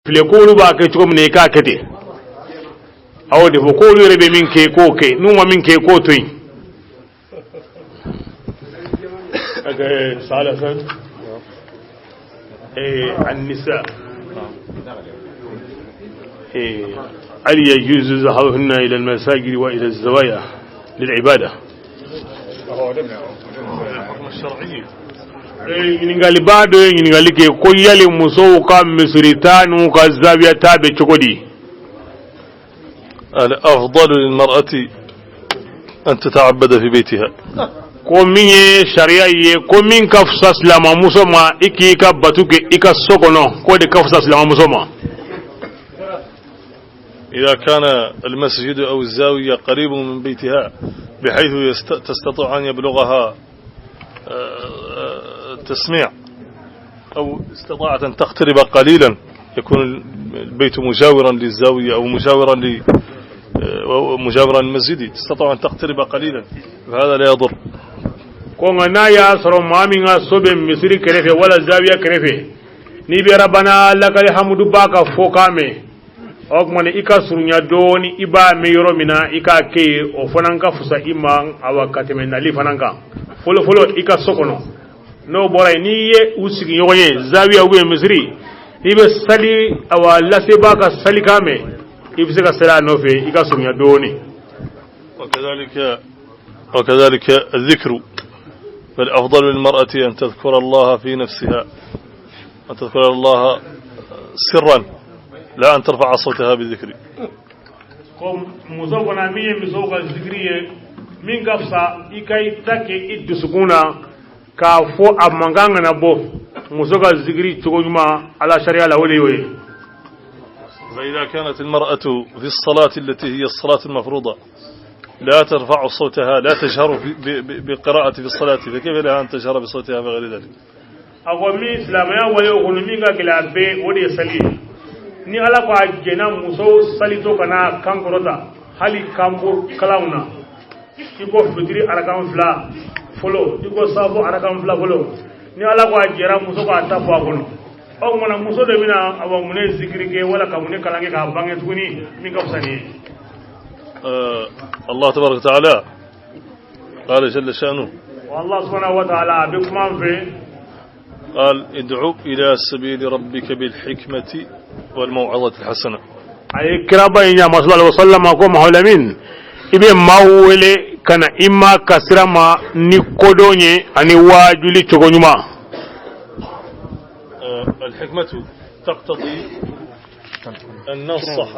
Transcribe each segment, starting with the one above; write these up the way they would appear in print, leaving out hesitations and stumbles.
Filɛ k'olu b'a kɛ cogo min na, i k'a kɛ ten. A y'o de fɔ k'olu yɛrɛ bɛ min kɛ, k'o kɛ. N'u ma min kɛ, k'o to yen. ثالثا النساء، هل يجوز ذهابهن إلى المساجد وإلى الزوايا للعبادة؟ الحكم الشرعي. Ɲininkaliba dɔ ye ɲininkali kɛ ko yali musow ka misiri taa n'u ka zawiya taa bɛ cogo di? الأفضل للمرأة أن تتعبد في بيتها. Ko min ye sariya ye, ko min ka fisa silamamuso ma, i k'i ka batu kɛ i ka so kɔnɔ, k'o de ka fisa silamamuso ma. إذا كان المسجد أو الزاوية قريب من بيتها بحيث تستطيع أن يبلغها التسميع، أو استطاعت أن تقترب قليلا، يكون البيت مجاورا للزاوية أو مجاورا للمسجد، تستطيع أن تقترب قليلا، فهذا لا يضر. Ko nka n'a y'a sɔrɔ maa min ka so bɛ misiri kɛrɛfɛ wala zawiya kɛrɛfɛ, n'i bɛ rabana lakali hamudu ba ka fɔkan mɛn, o tuma na i ka surunya dɔɔni, i b'a mɛn yɔrɔ min na, i k'a kɛ yen, o fana ka fisa i ma, awa, ka tɛmɛ nali fana kan. Fɔlɔ fɔlɔ, i ka so kɔnɔ. N'o bɔra yen, n'i ye u sigi ɲɔgɔn ye zawiya ou bien misiri, n'i bɛ sali, awa, lasebaa ka salikan mɛn, i bɛ se ka sali a nɔfɛ, i ka surunya dɔɔni. وكذلك الذكر، فالأفضل للمرأة أن تذكر الله في نفسها، أن تذكر الله سرا، لا أن ترفع صوتها بالذكر. Ko muso fana, min ye musow ka zikiri ye, min ka fisa, i ka i ta kɛ i dusukun na k'a fɔ, a mankan kana bɔ. Muso ka zikiri cogo ɲuman ala sariya la, o de y'o ye. فإذا كانت المرأة في الصلاة التي هي الصلاة المفروضة لا ترفع صوتها، لا تجهر بقراءة في الصلاة، فكيف لها أن تجهر بصوتها في غير ذلك؟ A ko min silamɛya walew kɔnɔ, min ka gɛlɛ a bɛɛ, o de ye sali ye. Ni ala ko a jɛnna musow salitɔ kana kan kɔrɔta, hali kanbo kalanw na, i ko fitiri arakan fila fɔlɔ, i ko safo arakan fila fɔlɔ, ni ala ko a jɛra muso k'a ta fɔ a kɔnɔ, o kumana muso de bɛna, awa, mun ne zikiri kɛ wala ka mun ne kalan kɛ k'a bange tuguni min ka fisa nin ye? الله تبارك وتعالى قال جل شأنه: والله سبحانه وتعالى a bɛ kuma an fɛ. قال: ادع إلى سبيل ربك بالحكمة والموعظة الحسنة. A ye kiraba in ɲama sallallahu alaihi wasallam ko mahalamin, i bɛ maaw wele ka na i ma ka sira ma ni kodɔn ye ani waajuli cogo ɲuman. الحكمة تقتضي أن ننصح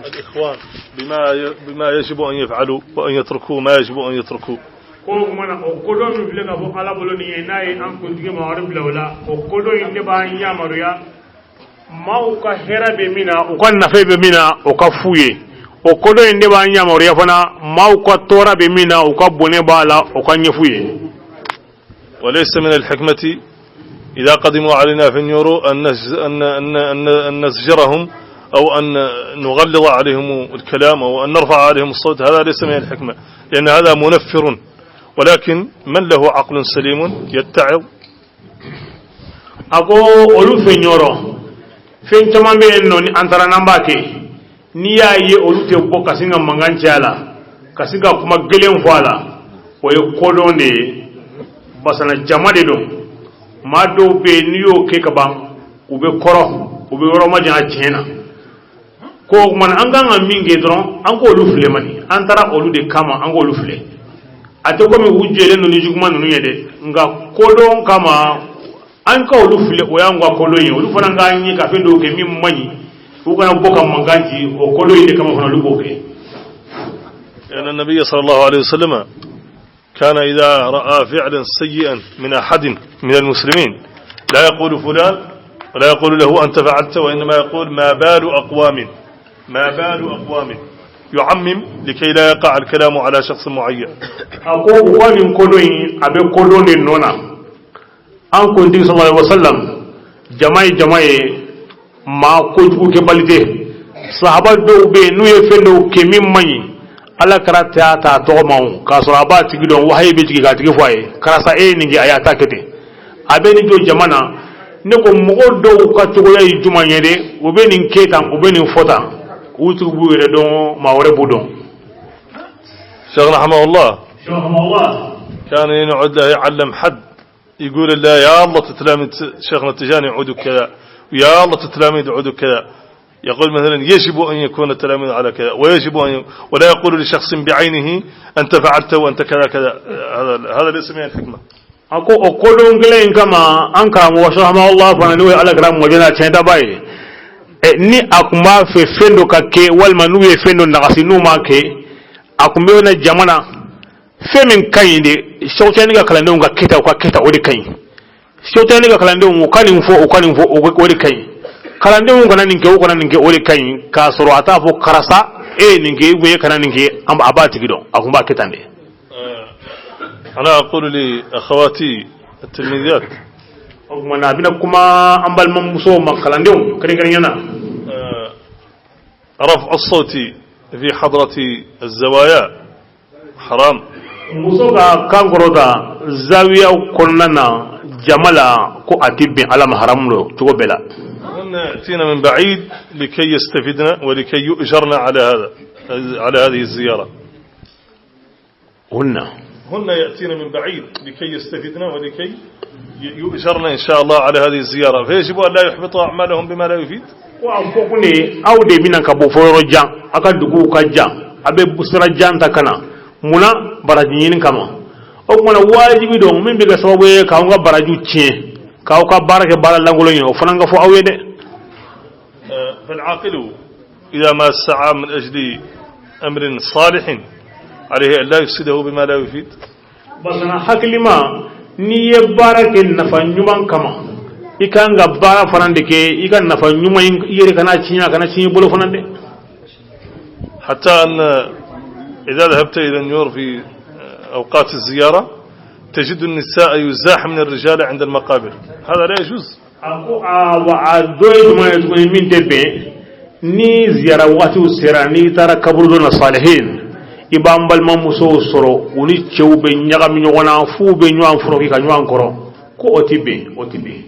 الإخوان بما يجب أن يفعلوا وأن يتركوا ما يجب أن يتركوا. Ko o kumana o kodɔn min filɛ ka fɔ ala bolo nin ye, n'a ye an kuntigi Mamadu bila o la, o kodɔn in de b'an yamaruya maaw ka hɛrɛ bɛ min na, u ka nafa bɛ min na, o ka f'u ye. O kodɔn in de b'an yamaruya fana, maaw ka tɔɔrɔ bɛ min na, u ka bɔnɛ b'a la, o ka ɲɛf'u ye. وليس من الحكمة إذا قدموا علينا في النيورو أن نز- أن أن أن أن نزجرهم أو أن نغلظ عليهم الكلام أو أن نرفع عليهم الصوت. هذا ليس من الحكمة، لأن هذا منفر، ولكن من له عقل سليم يتعظ. A ko olu fɛ ɲɔrɔ, fɛn caman bɛ yen nɔ, ni an taara n'an b'a kɛ, n'i y'a ye olu tɛ bɔ ka sin ka mankan cɛ a la, ka sin ka kuma gɛlɛn fɔ a la, o ye kodɔn de ye. Basana jama de don, maa dɔw bɛ yen, n'i y'o kɛ ka ban, u bɛ kɔrɔ, u bɛ yɔrɔ ma jan tiɲɛ na. Ko o kumana an kan ka min kɛ dɔrɔn, an k'olu filɛ mani, an taara olu de kama, an k'olu filɛ. A tɛ komi u jɛlen don ni juguman ninnu ye dɛ, nka kodɔn kama an ka olu filɛ, o y'an ka kodɔn ye. Olu fana k'an ye ka fɛn dɔw kɛ min man ɲi, u kana bɔ ka mankan ci, o kodɔn in de kama fana olu b'o kɛ. لأن النبي صلى الله عليه وسلم كان إذا رأى فعلا سيئا من أحد من المسلمين لا يقول فلان ولا يقول له أنت فعلت، وإنما يقول: ما بال أقوام، ما بال أقوام، يعمم لكي لا يقع الكلام على شخص معين. A ko u ka nin kodɔn in, a bɛ kodɔn de nɔ na. An kuntigi sallallahu alaihi wasallam, jama ye jama ye, maa kojugu kɛbali tɛ. Sahaba dɔw bɛ yen, n'u ye fɛn dɔw kɛ min man ɲi, ala kɛra tɛ a ta tɔgɔ ma o, k'a sɔrɔ a b'a tigi dɔn, wahayi bɛ jigin k'a tigi fɔ a ye: karisa, e ye nin kɛ, a y'a ta kɛ ten. A bɛ nin jɔ jama na. Ne ko mɔgɔ dɔw ka cogoya ye jumɛn ye de? U bɛ nin kɛ tan, u bɛ nin fɔ tan, u tigi b'u yɛrɛ dɔn, maa wɛrɛ b'u dɔn. شيخنا رحمه الله كان ينعد له يعلم حد يقول لا يا الله تتلاميذ شيخنا التجاني يعودوا كذا، ويا الله تتلاميذ يعودوا كذا. يقول مثلا يجب أن يكون التلاميذ على كذا، ويجب أن ولا يقول لشخص بعينه أنت فعلت وأنت كذا كذا. هذا ليس من الحكمة. A ko o kodɔn kelen in kama, an karamɔgɔ sahamalah fana, n'o ye Ala kɛra mɔjɛna tiɲɛtaba ye, ni a tun b'a fɛ fɛn dɔ ka kɛ, walima n'u ye fɛn dɔ nagasi, n'u m'a kɛ, a tun bɛ na jama na fɛn min ka ɲi de, Sɛkucani ka kalandenw ka kɛta, u ka kɛta, o de ka ɲi. Sɛkucani ka kalandenw, u ka nin fɔ, u ka nin fɔ, o de ka ɲi. Kalandenw kana nin kɛ, u kana nin kɛ, o de ka ɲi. K'a sɔrɔ a t'a fɔ karisa e ye nin kɛ, e kana nin kɛ, a b'a tigi dɔn, a tun b'a kɛ tan de. أنا أقول لأخواتي التلميذات O tuma na, a bɛna kuma an balimamusow ma, kalandenw kɛrɛnkɛrɛnya na. رفع الصوت في حضرة الزوايا حرام. Muso ka kan kɔrɔta zawiya kɔnɔna na jama la, ko a tɛ bɛn Ala ma, haramu don cogo bɛɛ la. هن يأتين من بعيد لكي يستفدن ولكي يؤجرن على هذا، على هذه الزيارة. هن هن يأتين من بعيد لكي يستفدن ولكي يؤجرن إن شاء الله على هذه الزيارة، فيجب أن لا يحبطوا أعمالهم بما لا يفيد. Ko a fɔ ko ne aw de bɛna ka bɔ fɔ yɔrɔ jan, a ka duguw ka jan, a bɛ sira jan ta ka na munna? Baraji ɲini kama. O tuma na, wajibi don min bɛ kɛ sababu ye k'anw ka barajiw tiɲɛ, k'aw ka baara kɛ baara lankolon ye, o fana ka fɔ aw ye dɛ. فالعاقل إذا ما سعى من أجل أمر صالح عليه أن لا يفسده بما لا يفيد. Basana hakilima, n'i ye baara kɛ nafa ɲuman kama, i kan ka baara fana de kɛ i ka nafa ɲuman in, i yɛrɛ kana tiɲɛ, a kana tiɲɛ i bolo fana dɛ. حتى أن إذا ذهبت إلى النيور في أوقات الزيارة تجد النساء يزاحمن الرجال عند المقابر، هذا لا يجوز. A ko a wa, a dɔ ye jumɛn ye tuguni min tɛ bɛn? Ni ziyara waatiw sera, n'i taara kaburudo na salihin, i b'an balimamusow sɔrɔ, u ni cɛw bɛ ɲagami ɲɔgɔn na f'u bɛ ɲɔgɔn fɔrɔki ka ɲɔgɔn kɔrɔ, ko o tɛ bɛn, o tɛ bɛn.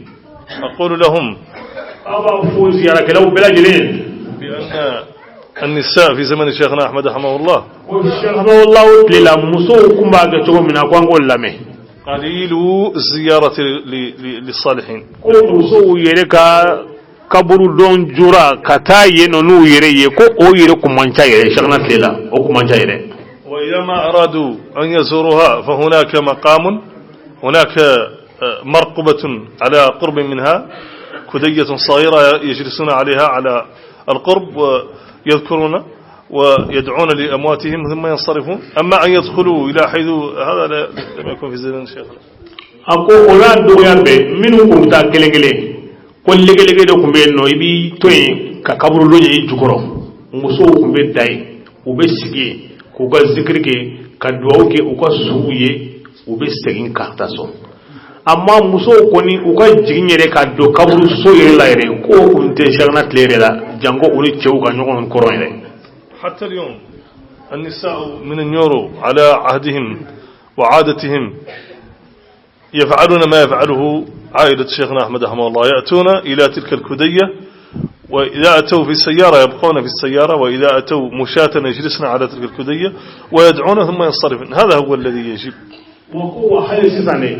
أقول لهم Aw b'a fɔ ziyarakɛlaw bɛɛ lajɛlen بأن النساء في زمن شيخنا أحمد رحمه الله ko Sɛkihamawulaw tile la, musow kun b'a kɛ cogo min na, ko an k'o lamɛn. قليل الزيارة للصالحين. Ko musow yɛrɛ ka kaburu dɔn jura ka taa yen nɔ n'u yɛrɛ ye, ko o yɛrɛ kun man ca yɛrɛ Sɛkina tile la, o kun man ca yɛrɛ. وإذا ما أرادوا أن يزوروها فهناك مقام، هناك مرقبة على قرب منها، كدية صغيرة يجلسون عليها على القرب ويذكرون ويدعون لأمواتهم ثم ينصرفون. أما أن يدخلوا إلى حيث هذا لم يكن في زمن شيخنا. A ko o n'a dɔgɔya bɛɛ, minnu kun bɛ taa kelen kelen, ko legelege dɔ kun bɛ yen nɔ, i b'i to yen ka kaburudon ye i jukɔrɔ, musow kun bɛ da yen, u bɛ sigi yen k'u ka zikiri kɛ, ka duwawu kɛ u ka suw ye, u bɛ segin ka taa so. Amma musow kɔni, u ka jigin yɛrɛ ka don kaburuso yɛrɛ la yɛrɛ, k'o kun tɛ Sɛkina tile yɛrɛ la, janko u ni cɛw ka ɲɔgɔn kɔrɔ yɛrɛ. حتى اليوم النساء من النيورو على عهدهم وعادتهم يفعلون ما يفعله عائلة شيخنا أحمد رحمه الله، يأتون إلى تلك الكدية، وإذا أتوا في السيارة يبقون في السيارة، وإذا أتوا مشاة يجلسن على تلك الكدية ويدعون ثم ينصرفن. هذا هو الذي يجب. Wa ko wa, hali sisan de,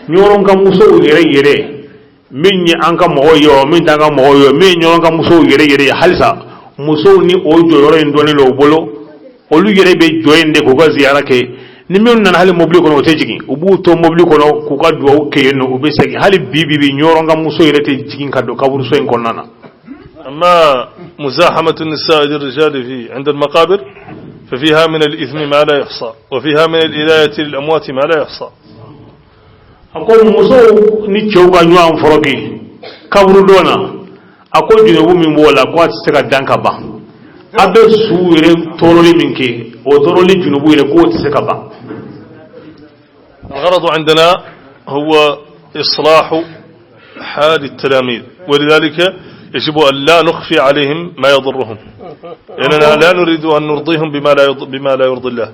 ɲɔgɔn ka musow yɛrɛ yɛrɛ, min ye an ka mɔgɔw ye o, min t'an ka mɔgɔw ye o, min ye ɲɔgɔn ka musow yɛrɛ yɛrɛ ye, halisa musow ni o jɔyɔrɔ in dɔnnen don u bolo, olu yɛrɛ bɛ jɔ yen de k'u ka ziyara kɛ. Ni minnu nana hali mobili kɔnɔ, o tɛ jigin, u b'u to mobili kɔnɔ k'u ka duwawu kɛ yen nɔ, u bɛ segin. Hali bi bi bi, ɲɔgɔn ka muso yɛrɛ tɛ jigin ka don kaburuso in kɔnɔna na. أما مزاحمة النساء للرجال في عند المقابر ففيها من الإثم ما لا يحصى، وفيها من الإذاية للأموات ما لا يحصى. A ko musow ni cɛw ka ɲɔgɔn fɔrɔki kaburudon na, a ko junubu min b'o la, ko a tɛ se ka dan ka ban. A bɛ su yɛrɛ tɔɔrɔli min kɛ, o tɔɔrɔli junubu yɛrɛ, k'o tɛ se ka ban. الغرض عندنا هو إصلاح حال التلاميذ، ولذلك يجب أن لا نخفي عليهم ما يضرهم، لأننا لا نريد أن نرضيهم بما لا يرضي الله.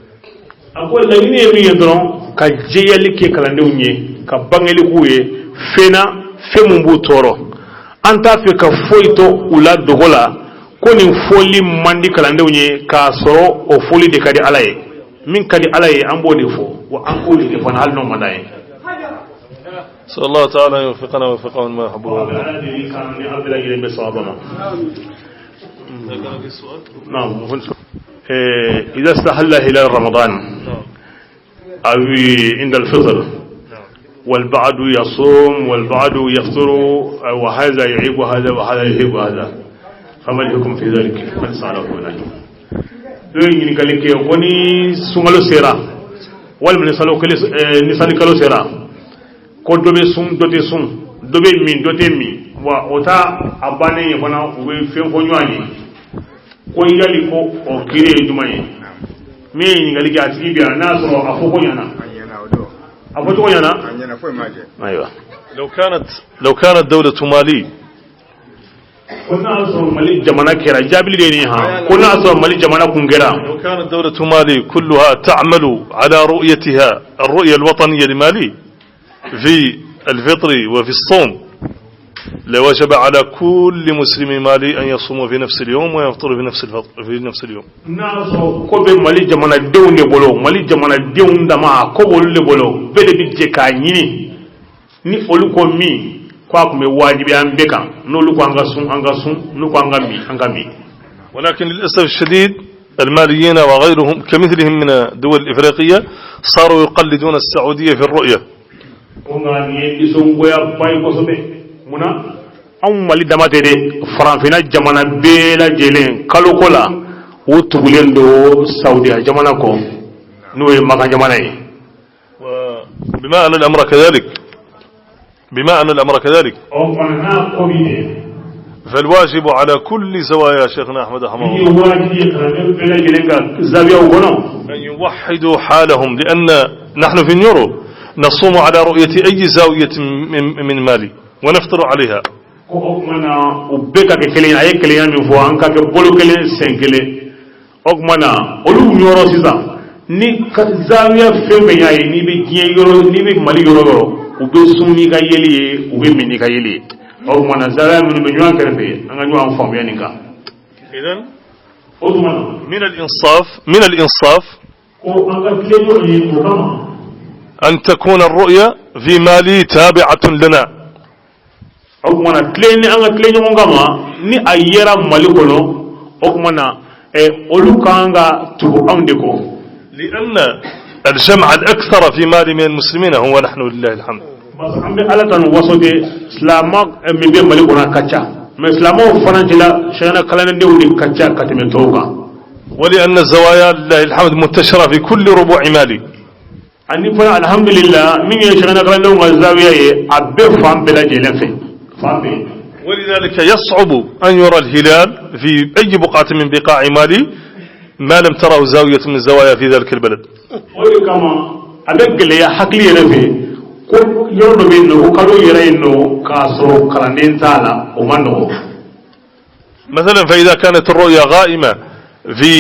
A ko laɲini ye min ye dɔrɔn, ka jɛyali kɛ kalandenw ye, ka bangeli k'u ye fɛn na, Fɛn mun b'u tɔɔrɔ, an t'a fɛ ka foyi to u la dogo la ko nin fɔli man di kalandenw ye, k'a sɔrɔ o fɔli de ka di Ala ye. Min ka di Ala ye, an b'o de fɔ, wa an k'o de kɛ fana, hali n'o man d'an ye. نسأل الله تعالى أن يوفقنا ويوفقهم لما يحب ويرضى. Ala deli k'an ni aw bɛɛ lajɛlen bɛ sawaba ma. نعم، إذا استهل هلال رمضان أو عند الفطر، والبعض يصوم والبعض يفطر، وهذا يعيب هذا وهذا يعيب هذا، فما الحكم في ذلك؟ من سأله ذلك dɔ ye ɲininkali kɛ ko ni sunkalo sera walima ni salo kelen ni salikalo sera, ko dɔ bɛ sun, dɔ tɛ sun, dɔ bɛ min, dɔ tɛ min, wa o ta a bannen ye fana, u bɛ fɛn fɔ ɲɔgɔn ye ko yali ko o kiiri ye jumɛn ye? Min ye ɲininkali kɛ, a tigi bi yan, n'a y'a sɔrɔ a fɔ ko ɲɛna, a fɔ cogo ɲɛna. Ayiwa. لو كانت دولة مالي Ko n'a y'a sɔrɔ Mali jamana kɛra, jaabili de ye nin ye han, ko n'a y'a sɔrɔ Mali jamana kun kɛra. لو كانت دولة مالي كلها تعمل على رؤيتها، الرؤية الوطنية لمالي في الفطر وفي الصوم، لوجب على كل مسلم مالي أن يصوم في نفس اليوم ويفطر في نفس اليوم. N'a y'a sɔrɔ ko bɛ Mali jamanadenw de bolo, Mali jamanadenw dama, ko b'olu de bolo, bɛɛ de bɛ jɛ k'a ɲini, ni olu ko min ko a tun bɛ wajibiya an bɛɛ kan, n'olu ko an ka sun, an ka sun, n'u ko an ka min, an ka min. ولكن للأسف الشديد الماليين وغيرهم كمثلهم من الدول الإفريقية صاروا يقلدون السعودية في الرؤية. Ko nka nin ye nisɔngoyaba ye kosɛbɛ. Munna anw Mali dama tɛ dɛ, farafinna jamana bɛɛ lajɛlen kaloko la, u tugulen don Saudiya jamana kɔ, n'o ye Makan jamana ye. وبما أن الأمر كذلك، بما أن الأمر كذلك، O fana n'a ko bi dɛ، فالواجب على كل زوايا شيخنا أحمد رحمه min ye الله wajibi ye kalanden bɛɛ lajɛlen ka zawiyaw kɔnɔ، أن يوحدوا حالهم، لأن نحن في النيورو نصوم على رؤية أي زاوية من مالي ونفطر عليها. Ko o tuma na u bɛɛ ka kɛ kelen ye. A ye kelenya min fɔ, an ka kɛ bolo kelen, sen kelen. O tuma na olu yɔrɔ sisan ni zawiya fɛn fɛn y'a ye, n'i bɛ diɲɛ yɔrɔ, n'i bɛ Mali yɔrɔ yɔrɔ, u bɛ sun n'i ka yeli ye, u bɛ min n'i ka yeli ye. O tuma na zawiya minnu bɛ ɲɔgɔn kɛrɛfɛ, an ka ɲɔgɔn faamuya nin kan. إذا O tuma na من الإنصاف ko an ka tilen ɲɔgɔn ye o kama، أن تكون الرؤية في مالي تابعة لنا. O tuma na tilen ni an ka tilen ɲɔgɔn kama, ni a yera Mali kɔnɔ, o tuma na olu kan ka tugu anw de kɔ. لأن الجمع الأكثر في مالي من المسلمين هو نحن، لله الحمد. Parce que an bɛ Ala tanu waso de, silamɛ min bɛ Mali kɔnɔ a ka ca, mais silamɛw fana cɛla, sɛgɛnna kalandenw de ka ca ka tɛmɛ tɔw kan. ولأن الزوايا لله الحمد منتشرة في كل ربوع مالي. Ani fana, alhamdulillah, min ye sɛgɛnna kalandenw ka zawiya ye, a bɛ fan bɛɛ lajɛlen fɛ, fan bɛɛ. ولذلك يصعب أن يرى الهلال في أي بقعة من بقاع مالي ما لم تره زاوية من الزوايا في ذلك البلد. O de kama a bɛ gɛlɛya hakili yɛrɛ fɛ ko yɔrɔ dɔ bɛ yen nɔ ko kalo yɛrɛ yen nɔ k'a sɔrɔ kalanden t'a la, o ma nɔgɔ. مثلا فإذا كانت الرؤيا غائمة في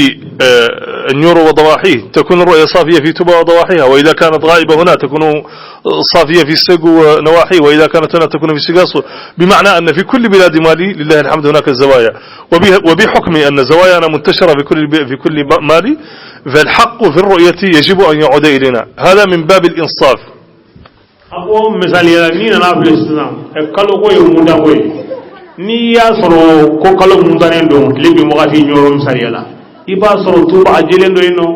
النيورو وضواحيه، تكون الرؤيا صافية في توبا وضواحيها، وإذا كانت غائبة هنا تكون صافية في سيغو ونواحيه، وإذا كانت هنا تكون في سيغاسو، بمعنى أن في كل بلاد مالي لله الحمد هناك الزوايا، وبحكم أن زوايانا منتشرة في كل مالي، فالحق في الرؤية يجب أن يعود إلينا، هذا من باب الإنصاف. A ko misaliya la, n'i nana filɛ sisan, kalo ko ye munda ko ye. N'i y'a sɔrɔ ko kalo muntanen don tile bin wagati ɲɔrɔ, misaliya la, i b'a sɔrɔ Tuba a jɛlen don yen nɔ.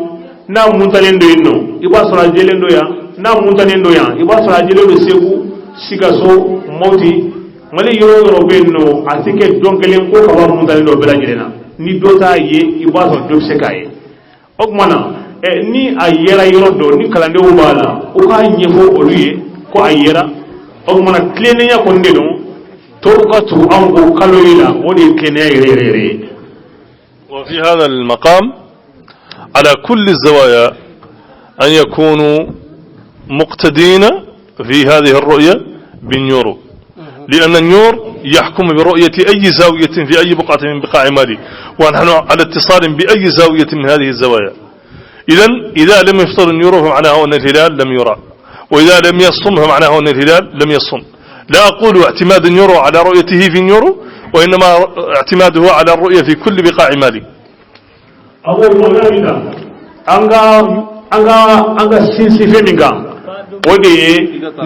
N'a muntalen don yen nɔ, i b'a sɔrɔ a jɛlen don yan. N'a muntalen don yan, i b'a sɔrɔ a jɛlen don Segu, Sikaso, Mɔti, Mali yɔrɔ o yɔrɔ bɛ yen nɔ. A tɛ kɛ dɔn kelen ko kaba muntalen don bɛɛ lajɛlen na. Ni dɔ t'a ye, i b'a sɔrɔ dɔ bɛ se k'a ye. O tuma na ni a yera yɔrɔ dɔ, ni kalandenw b'a la, u k'a ɲɛfɔ olu ye ko a yera. O tuma na tilennenya kɔni de don, tɔw ka tugu anw ko kalo ye la, o de ye tilennenya yɛrɛ yɛrɛ yɛrɛ ye. وفي هذا المقام على كل الزوايا أن يكونوا مقتدين في هذه الرؤية بالنيورو، لأن النيور يحكم برؤية أي زاوية في أي بقعة من بقاع مالي، ونحن على اتصال بأي زاوية من هذه الزوايا. إذا إذا لم يفطر النيورو فمعناه أن الهلال لم يرى، وإذا لم يصم فمعناه أن الهلال لم يصم. لا أقول اعتماد نيورو على رؤيته في نيورو، وإنما اعتماده على الرؤية في كل بقاع مالي. A ko mankan min na an ka sinsin fɛn min kan, o de ye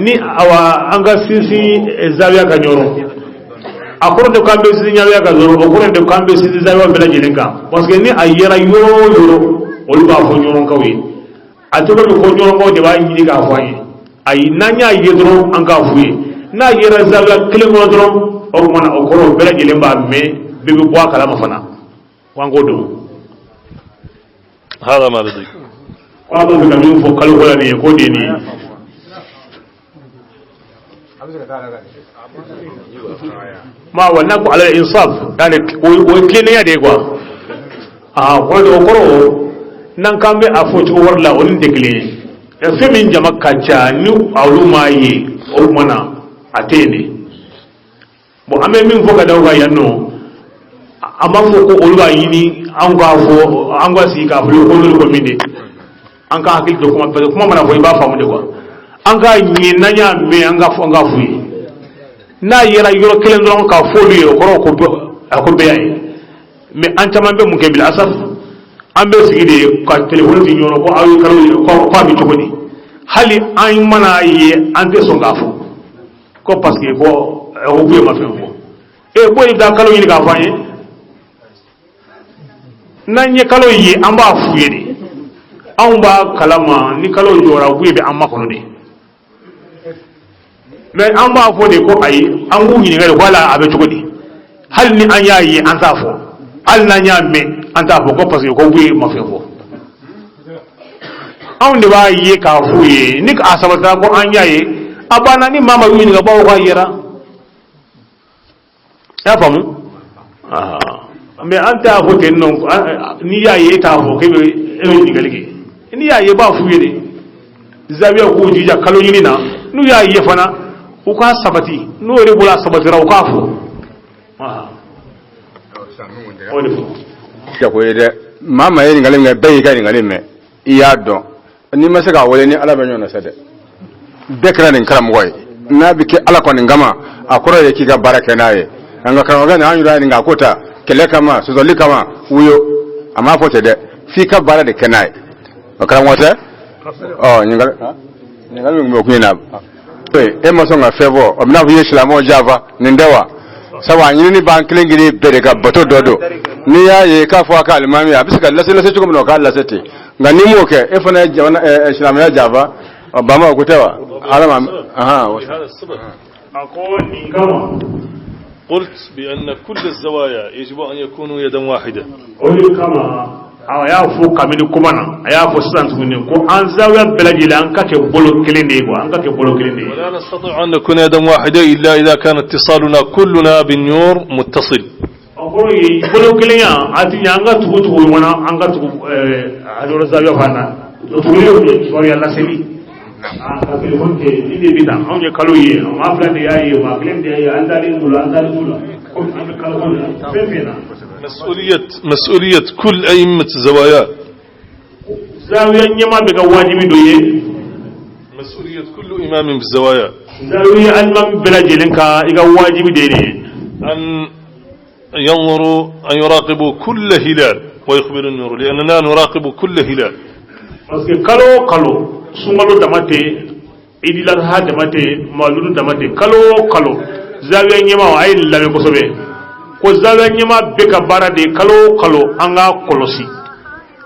ni awa an ka sinsin zawiya ka Ɲɔrɔ. A kɔrɔ tɛ k'an bɛ sinsin zawiya ka dɔrɔn, o kɔrɔ tɛ k'an bɛ sinsin zawiya bɛɛ lajɛlen kan, parce que ni a yera yɔrɔ o yɔrɔ, olu b'a fɔ ɲɔrɔnkaw ye. A tɛ komi ko ɲɔrɔnkaw de b'a ɲini k'a fɔ an ye. Ayi, n'an y'a ye dɔrɔn, an k'a f'u ye. N'a yera zawiya kelen kɔnɔ dɔrɔn, o tuma na o kɔrɔ bɛɛ lajɛlen b'a mɛn, bɛɛ bɛ bɔ a kalama fana ko an k'o dɔn. هذا ما لدي. Ko a b'a fɛ ka min fɔ kalo ko la nin ye, k'o de ye nin ye. A bɛ se ka taa la. Ma wa n'a ko ala insaf, yani o ye tilennenya de ye quoi. Aa, o kɔrɔ n'an k'an bɛ a fɔ cogo wɛrɛ la, o ni tɛ kelen ye. Fɛn min jama ka ca ni olu m'a ye, o tuma na a tɛ yen de. Bon, an bɛ min fɔ ka da o kan yan nɔ, an b'a fɔ ko olu b'a ɲini an k'a fɔ, an ka sigi k'a fɔ ko n'olu ko min de, an ka hakili to kuma, parce que kuma mana fɔ, i b'a faamu de quoi. An k'a ɲini, n'an y'a mɛn, an ka fɔ, an k'a f'u ye. N'a yera yɔrɔ kelen dɔrɔn k'a fɔ olu ye, o kɔrɔ ko a ko bɛɛ y'a ye. Mais an caman bɛ mun kɛ? Bi asaf, an bɛ sigi de ka telefɔni di ɲɔgɔn ko aw ye kalo ye, ko a bɛ cogo di? Hali an mana ye, an tɛ sɔn k'a fɔ ko parce que ko Buye ma fɛn fɔ. E ko i bɛ taa kalo ɲini k'a fɔ an ye. N'an ye kalo ye, an b'a f'u ye de. Anw b'a kalama ni kalo jɔra, Buye bɛ an makɔnɔ de. Mais an b'a fɔ de ko ayi, an k'u ɲininka de ko ala a bɛ cogo di. Hali ni an y'a ye, an t'a fɔ. Hali n'an y'a mɛn, an t'a fɔ ko parce que ko Buye ma fɛn fɔ. Anw de b'a ye k'a f'u ye. Ni a sabatira ko an y'a ye, a banna. Ni maa ma y'u ɲininka, bawo k'a yera, i y'a faamu? Mais an t'a fɔ ten nɔ. N'i y'a ye, e t'a fɔ k'e bɛ e bɛ ɲininkali kɛ. N'i y'a ye, i b'a f'u ye de. Zawiya k'u jija kalo ɲini na. N'u y'a ye fana, u k'a sabati. N'o yɛrɛ bolo a sabatira, u k'a fɔ. O de fɔ. Jago ye dɛ. Maa maa ye ɲininkali min kɛ, bɛɛ y'i ka ɲininkali mɛn, i y'a dɔn. N'i ma se k'a wele, ni Ala bɛ ɲɔgɔn nɔfɛ dɛ. Bɛɛ kɛra nin karamɔgɔ ye. N'a bɛ kɛ Ala kɔni kama, a kɔrɔ ye k'i ka baara kɛ n'a ye. An ka karamɔgɔkɛ nin, an yɛrɛ nin k'a ko ta kɛlɛ kama, sɔsɔli kama, wuyo a m'a fɔ ten dɛ. F'i ka baara de kɛ n'a ye. O karamɔgɔ tɛ. Ɔ, ɲininkali min tun bɛ kun in na, e ma sɔn ka fɛn fɔ, o bɛna fɔ i ye silamɛw janfa. Nin tɛ wa? Sabu a ɲinini b'an kelen kelen bɛɛ de ka bato dɔ don. N'i y'a ye k'a fɔ a ka alimami, a bɛ se ka lase lase cogo min na, o k'a lase ten. Nka n'i m'o kɛ, e fana ye jamana silamɛya janfa. Ɔ, bama o ko tɛ wa? Ala ma ahan. لهذا السبب A ko nin kama قلت بأن كل الزوايا يجب أن يكونوا يدا واحدة. O de kama a y'a fɔ kabini kuma na, a y'a fɔ sisan tuguni ko an zawiya bɛɛ lajɛlen, an ka kɛ bolo kelen de ye quoi, an ka kɛ bolo kelen de ye. ولا نستطيع أن نكون يدا واحدة إلا إذا كان اتصالنا كلنا بالنيور متصل. O kɔrɔ ye bolo kelenya a ti ɲɛ an ka tugu tugu ɲɔgɔn na, an ka tugu a zawiya fana na. O tuguli ye kibaruya laseli a ka telefɔni kɛ ni de bɛ taa. Anw ye kalo ye, maa fila de y'a ye, maa kelen de y'a ye, an dalen t'u la, an dalen t'u la, komi an bɛ kalo ko la fɛn fɛn na. مسؤولية كل أئمة الزوايا Zawiya ɲɛmaa bɛ ka wajibi dɔ ye. مسؤولية كل إمام بالزوايا Zawiya alimami bɛɛ lajɛlen ka i ka wajibi de ye nin ye. أن ينظروا، أن يراقبوا كل هلال ويخبروا النيور، لأننا نراقب كل هلال. Parce que kalo o kalo, sunkalo dama tɛ, idilaha dama tɛ, maludu dama tɛ, kalo o kalo, zawiya ɲɛmaa, a ye nin lamɛn kosɛbɛ, ko zawiya ɲɛmaa bɛɛ ka baara de ye kalo o kalo an k'a kɔlɔsi,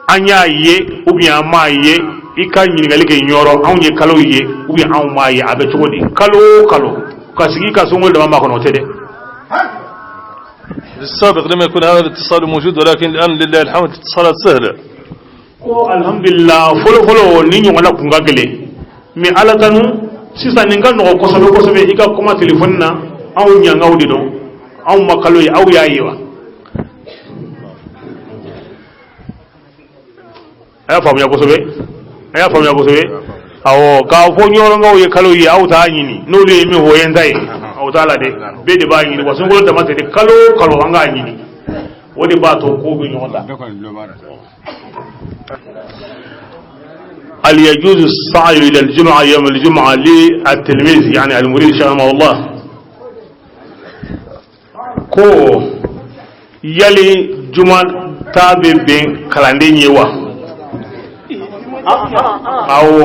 an y'a ye ou bien an m'a ye, i ka ɲininkali kɛ ɲɔrɔ, anw ye kalo ye ou bien anw m'a ye, a bɛ cogo di? Kalo o kalo ka sigi ka sunkalo dama makɔnɔ, o tɛ dɛ. في السابق لم يكن هذا الاتصال موجود، ولكن الآن لله الحمد الاتصالات سهلة. Ko alhamdulillah, fɔlɔ fɔlɔ ni ɲɔgɔnna kun ka gɛlɛn, mais Ala tanu, sisan nin ka nɔgɔ kosɛbɛ kosɛbɛ. I ka kuma telefɔni na, anw ɲangaw de dɔn, anw ma kalo ye, aw y'a ye wa? A y'a faamuya kosɛbɛ, a y'a faamuya kosɛbɛ. Awɔ, k'a fɔ ɲɔrɔnkaw ye kalo ye, aw t'a ɲini. N'olu ye min fɔ, o ye n ta ye, aw t'a la dɛ. Bɛɛ de b'a ɲini wa. Sunkalo dama tɛ dɛ, kalo o kalo an k'a ɲini, o de b'a to kow bɛ ɲɔgɔn ta. Bɛɛ kɔni tulo b'a la. هل يجوز السعي إلى الجمعة يوم الجمعة للتلميذ، يعني المريد، شاء الله؟ Ko yali juma ta bɛ bɛn kalanden ye wa? Awɔ,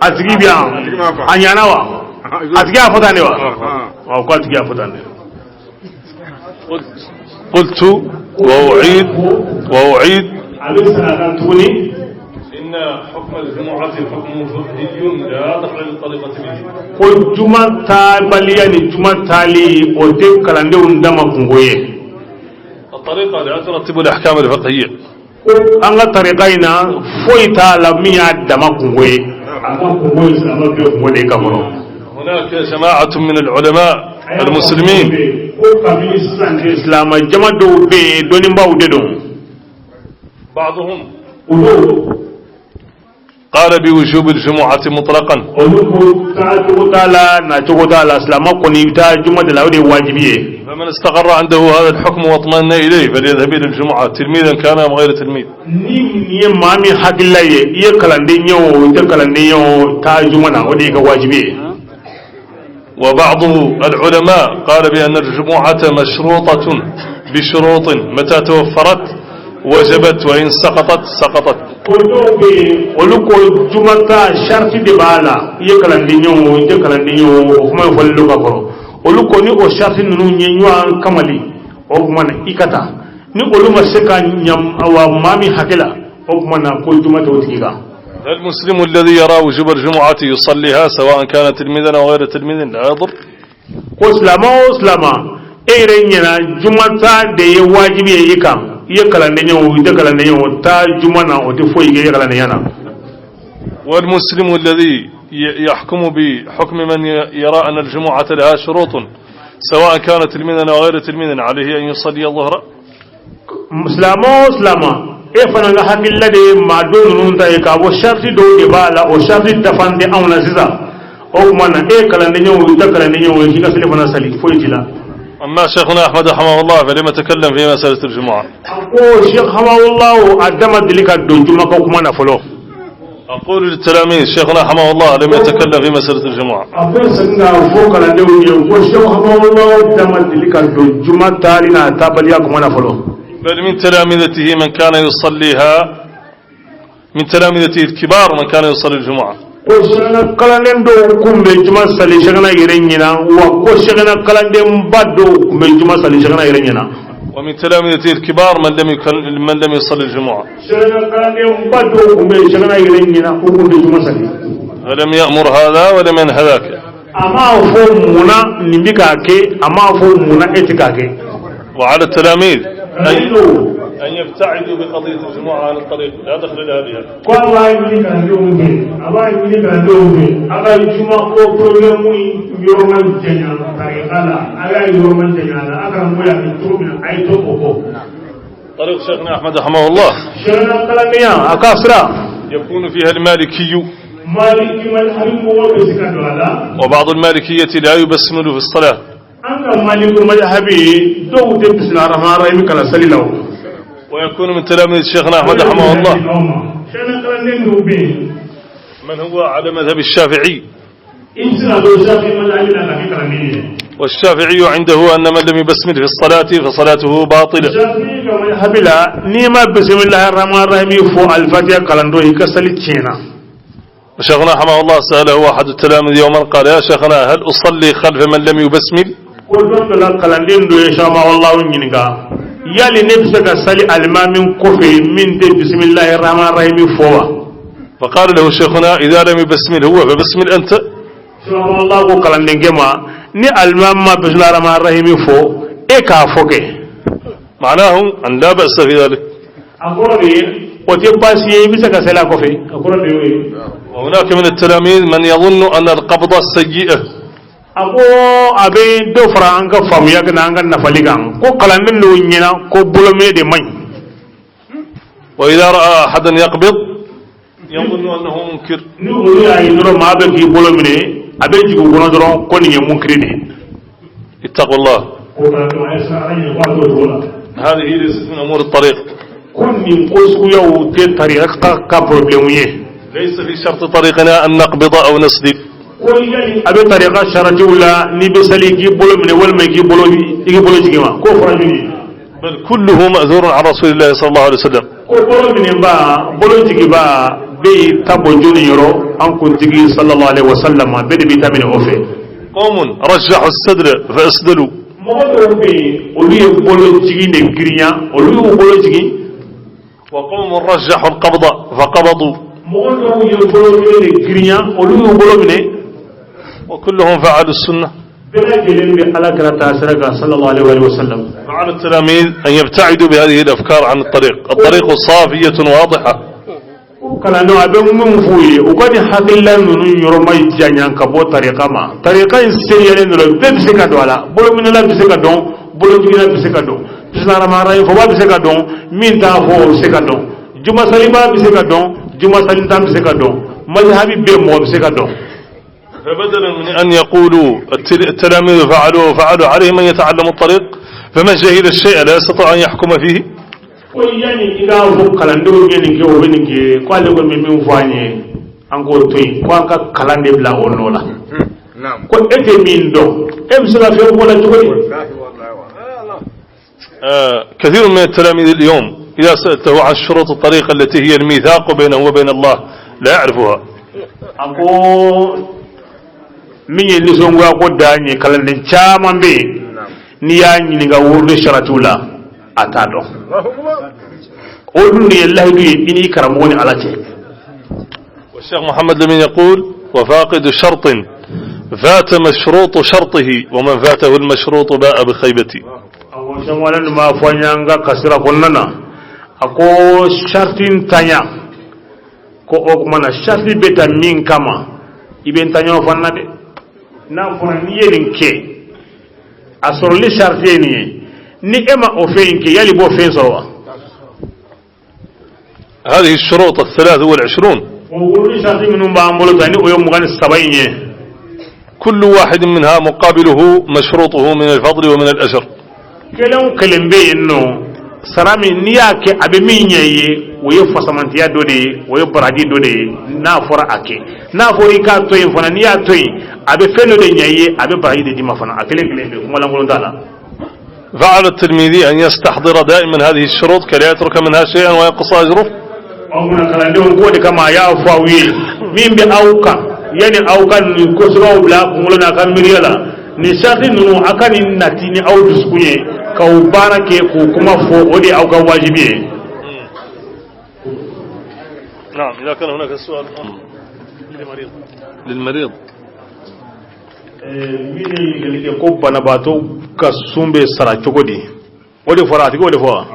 a tigi bɛ yan, a ɲana wa? A tigi y'a fɔ tan de wa? Ɔ, ko a tigi y'a fɔ tan de. قلت وأعيد وأعيد. A bɛ segin a kan tuguni. إن حكم الجمعة حكم فقهي لا دخل للطريقة به. Ko juma taabaliya ni juma taali, o tɛ kalandenw dama kungo ye. الطريقة لا ترتب الأحكام الفقهية. Ko an ka tarika in na, foyi t'a la min y'a dama kungo ye. A ka kungo ye silamɛ bɛɛ kungo de ye ka kɔrɔ. هناك جماعة من العلماء المسلمين Ko kabini sisan tɛ, silamɛ jama dɔw bɛ yen, dɔnnibaaw de don. بعضهم Olu قال بوجوب الجمعة مطلقا. Olu ko taa cogo t'a la, na cogo t'a la, silamɛ kɔni, i bɛ taa juma de la, o de ye wajibi ye. فمن استقر عنده هذا الحكم واطمأن إليه فليذهب إلى الجمعة، تلميذا كان أم غير تلميذ. Ni nin ye maa min hakilila ye, i ye kalanden ye o, i tɛ kalanden ye o, taa juma na, o de y'i ka wajibi ye. وبعض العلماء قال بأن الجمعة مشروطة بشروط، متى توفرت وجبت، وإن سقطت سقطت. Ko dɔw bɛ yen, olu ko juma ta sariti de b'a la, i ye kalanden ye o, i tɛ kalanden ye o, o kuma in fɔlen don ka kɔrɔ. Olu ko ni o sariti ninnu ye ɲɔgɔn kamali, o tuma na i ka taa. Ni olu ma se ka ɲam awa maa min hakɛ la, o tuma na ko juma tɛ o tigi kan. المسلم الذي يرى وجوب الجمعة يصليها، سواء كان تلميذا أو غير تلميذ، لا يضر. Ko silamɛ o silamɛ, e yɛrɛ ɲɛna juma ta de ye wajibi ye i kan, i ye kalanden ye o, i tɛ kalanden ye o, taa juma na, o tɛ foyi kɛ i kalandenya na. والمسلم الذي يحكم بحكم من يرى أن الجمعة لها شروط، سواء كان تلميذا أو غير تلميذ، عليه أن يصلي الظهر. Silamɛ o silamɛ, e fana ka hakilila de ye maa dɔ ninnu ta ye k'a fɔ sariti dɔw de b'a la, o sariti dafan tɛ anw na sisan, o tuma na e ye kalanden ye o, i tɛ kalanden ye o, k'i ka seli fana sali, foyi t'i la. أما شيخنا أحمد رحمه الله فلم يتكلم في مسألة الجمعة. A ko Sheikh Hamawulahu, a dama deli ka don juma ko kuma na fɔlɔ. أقول للتلاميذ، شيخنا رحمه الله لم يتكلم في مسألة الجمعة. A bɛ segin k'a fɔ kalandenw ye ko Sheikh Hamawulahu dama deli ka don juma taali n'a taabaliya kuma na fɔlɔ. بل من تلامذته من كان يصليها، من تلامذته الكبار من كان يصلي الجمعة. Ko sɛgɛnna kalanden dɔw kun bɛ juma sali sɛgɛnna yɛrɛ ɲɛna wa, ko sɛgɛnna kalandenba dɔw kun bɛ juma sali sɛgɛnna yɛrɛ ɲɛna. ومن تلامذته الكبار من لم يصلي الجمعة. Sɛgɛnna kalandenba dɔw kun bɛ sɛgɛnna yɛrɛ ɲɛna, u kun tɛ juma sali. فلم يأمر هذا ولم ينه ذاك. A m'a fɔ munna nin bɛ k'a kɛ, a m'a fɔ munna e tɛ k'a kɛ. وعلى التلاميذ أن يبتعدوا بقضية الجمعة عن الطريق، لا دخل لها بها. Ko a b'a ɲini kalandenw fɛ, a b'a ɲini kalandenw fɛ, a ka juma ko problème yɔrɔ ma janya tarika la, a y'a yɔrɔ ma janya a la, a karamɔgɔ y'a kɛ cogo min na, a ye to o kɔ. طريق شيخنا أحمد رحمه الله Sɛgɛnna kalandenya a ka sira يكون فيها المالكي Maliki mazhabi mɔgɔw bɛ se ka don a la. وبعض المالكية لا يبسمل في الصلاة. An ka Maliku mazhabi, dɔw tɛ bisimilahi rahmani rahim kalan sali la o. ويكون من تلاميذ شيخنا أحمد رحمه الله Sɛgɛnna kalanden dɔw bɛ yen من هو على مذهب الشافعي. I bɛ se ka don Shafi mazhabi la ka kɛ kalanden ye. والشافعي عنده أن من لم يبسمل في الصلاة فصلاته باطلة. Shafi ka mazhabi la, n'i ma bisimilahi rahmani rahim fɔ alifatiya kalan dɔ, i ka sali tiɲɛna. وشيخنا رحمه الله سأله أحد التلاميذ يوما، قال: يا شيخنا، هل أصلي خلف من لم يبسمل؟ Ko don dɔ la, kalanden dɔ ye Sama Wallahu ɲininka: yali ne bɛ se ka sali alimami kɔfɛ min tɛ bisimilahi rahmani rahim fɔ wa? فقال له شيخنا: إذا لم يبسمل هو فبسمل أنت. Sama Wallahu ko kalandenkɛ ma: ni alimami ma bisimilahi rahmani rahim fɔ, e k'a fɔ kɛ. معناه أن لا بأس في ذلك. A kɔrɔ de ye o tɛ baasi ye, i bɛ se ka sali a kɔfɛ, a kɔrɔ de y'o ye. وهناك من التلاميذ من يظن أن القبض سيئة. A ko a bɛ dɔ fara an ka faamuya kan, an ka nafali kan, ko kalanden dɔw ɲɛna ko bolominɛ de man ɲi. وإذا رأى أحدا يقبض يظن أنه منكر. Ni olu y'a ye dɔrɔn maa bɛ k'i bolo minɛ, a bɛ jigin u kɔnɔ dɔrɔn ko nin ye munkiri de ye. اتقوا الله. Ko kalandenw, a ye siran Ala ɲɛ, ko a t'o cogo la. هذه ليست من أمور الطريق. Ko nin ko suguyaw tɛ tarika ka problème ye. ليس في شرط طريقنا أن نقبض أو نسدل. Ko Ko yali a bɛ tarika saratiw la n'i bɛ sali k'i bolo minɛ walima k'i bolo i k'i bolo jigin wa, k'o fɔra joli ye? بل كله مأثور عن رسول الله صلى الله عليه وسلم. Ko bolo minɛba, bolo jigiba bɛɛ y'i ta bɔ joli yɔrɔ? An kuntigi sallallahu alaihi wa sallam, bɛɛ de b'i ta minɛ o fɛ. قوم رجحوا السدل فأسدلوا. Mɔgɔ dɔw bɛ yen, olu ye bolo jigin de girinya, olu y'u bolo jigin. وقوم رجحوا القبض فقبضوا. Mɔgɔ dɔw ye bolo minɛ de girinya, olu y'u bolo minɛ. وكلهم فعلوا السنة. Bɛɛ lajɛlen bɛ ala kira taasira kan sallallahu alaihi wa sallam. فعلى التلاميذ أن يبتعدوا بهذه الأفكار عن الطريق، الطريق صافية واضحة. Kalandenw, a bɛ min f'u ye, u ka nin hakilila ninnu yɔrɔ ma janya ka bɔ tarika ma. Tarika in seliyalen dɔrɔn, bɛɛ bɛ se ka don a la. Bolominɛla bɛ se ka dɔn, bolojiginna bɛ se ka dɔn, bisimilahi fɔba bɛ se ka dɔn, min t'a fɔ o bɛ se ka dɔn, jumasaliba bɛ se ka dɔn, jumasalintan bɛ se ka dɔn, mazhabi bɛɛ mɔgɔ bɛ se ka dɔn. فبدلا من أن يقولوا التلاميذ فعلوا وفعلوا، عليهم أن يتعلموا الطريق، فمن جهل الشيء لا يستطيع أن يحكم فيه. Ko yanni i k'a fɔ kalandenw ye nin kɛ, o bɛ nin kɛ, ko ale kɔni bɛ min fɔ an ye, an k'o to yen, ko an ka kalan de bila o nɔ la. Ko e tɛ min dɔn, e bɛ se ka fɛn fɔ la cogo di? كثير من التلاميذ اليوم إذا سألته عن شروط الطريقة التي هي الميثاق بينه وبين الله لا يعرفها. A ko min ye nisɔngoya ko dan ye, kalanden caman bɛ yen, n'i y'a ɲininka wurudi saratiw la, a t'a dɔn. O dun de ye lahidu ye i n'i karamɔgɔ ni ala cɛ. والشيخ محمد لمين يقول: وفاقد شرط فات مشروط شرطه، ومن فاته المشروط باء بخيبته. A ko sɛmɔgɔlen dun b'a fɔ an y'an ka kasira kɔnɔna na, a ko sarati ntanya, ko o tuma na sarati bɛ ta min kama, i bɛ ntanyaw fana na dɛ. N'a fɔra n'i ye nin kɛ, a sɔrɔli sarati ye nin ye, ni e ma o fɛn in kɛ, yali i b'o fɛn sɔrɔ wa? هذه الشروط 23. O wurudi sarati minnu b'an bolo tan, ni o ye 23 in ye, كل واحد منها مقابله مشروطه من الفضل ومن الأجر. Kelen o kelen bɛ yen nɔ, sara min n'i y'a kɛ a bɛ min ɲɛ i ye, o ye fasamantiya dɔ de ye, o ye baraji dɔ de ye n'a fɔra a kɛ. N'a fɔra i k'a to yen fana, n'i y'a to yen, a bɛ fɛn dɔ de ɲɛ i ye, a bɛ baraji de d'i ma fana. A kelen kelen bɛ, kuma lankolon t'a la. فعلى التلميذ أن يستحضر دائما هذه الشروط كي لا يترك منها شيئا وينقص أجره. Aw bɛna kalandenw k'o de kama, a y'a fɔ aw ye min bɛ aw kan, yanni aw ka nin kosɛbɛw bila a kunkolo n'a ka miiriya la, nin sarati ninnu, a ka nin nati ni aw dusukun ye k'aw baara kɛ k'o kuma fɔ, o de ye aw ka wajibi ye. نعم، إذا كان هناك سؤال للمريض. Min ye ɲininkali kɛ ko banabaatɔ ka sun bɛ sara cogo di, o de fɔra a tigi, o de fɔ wa?